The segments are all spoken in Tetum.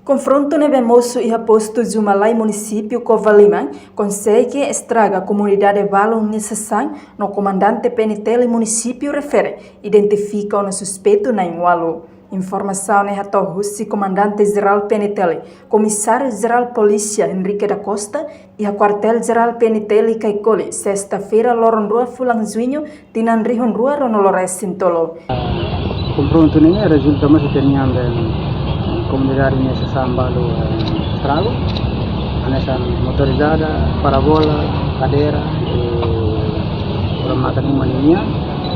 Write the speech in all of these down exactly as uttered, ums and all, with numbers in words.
Konfrontu ne'ebé mosu iha postu Zumalai, munisípiu Covalima, konsege estraga komunidade balu nia sasán, no komandante P N T L munisípiu refere identifika ona suspeitu na'in-ualu. Informasaun ne'e hato'o husi Komandante Jerál P N T L, Komisáriu Jerál Polísia Henrique da Costa, iha Kuartél Jerál P N T L Caicoli, sesta-feira, loron rua fulan Juñu, tinan rihun rua ruanulu resin tolu. Konfrontu ne'e rezulta mós ita-nia be komunidade nia sasán balu, eh, estragu. Hanesan motorizada, parabola, kadeira, eh, ora matan uma nian,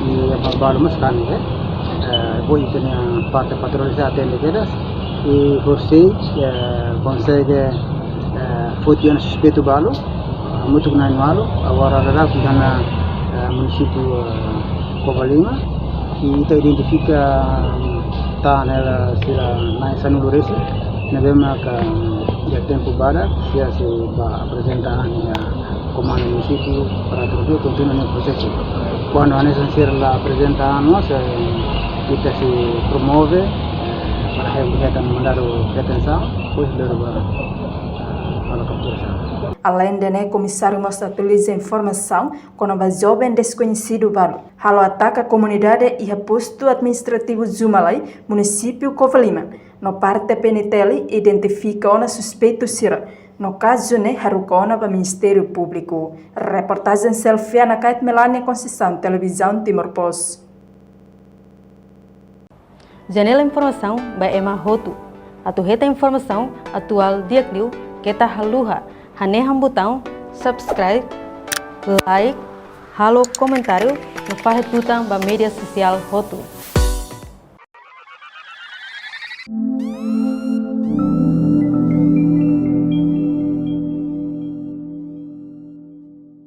i apa balu mós kan, eh. Eh, depois ita-nia parte patrulla sei atende kedas, i horisehik, eh, konsege, eh, foti ona suspeitu balu, hamutuk na'in-ualu, agora daudaun iha, eh, munisípiu, eh, Covalima, i ita identifika, mm, tan ne'e sira na'in-sanulu resin, ne'ebé maka, mm, iha tempu badak, sira sei bá aprezenta an iha komandu munisípiu para tudu kontinua nia prosesu. Kuandu hanesan sira la aprezenta an mós, eh, ita sei promove, eh, para hetan mandadu detensaun, depois lori ba, eh, para kapturasaun. Aleinde ne'e, Komisáriu mós atualiza informasaun kona-ba joven deskoñesidu balu halo ataka komunidade iha postu administrativu Zumalai, munisípiu Covalima, no parte P N T L identifika ona suspeitu sira, no kazu ne'e haruka ona ba Ministériu Públiku. Reportajen Selfiana Kait, Melania Conceição, Televizaun Timor Post. Janela informasaun ba ema hotu. Atu hetan informasaun atuál di'ak liu, keta haluha hanehan butaun subscribe, like, halo komentáriu, no fahe tutan ba média sosiál hotu.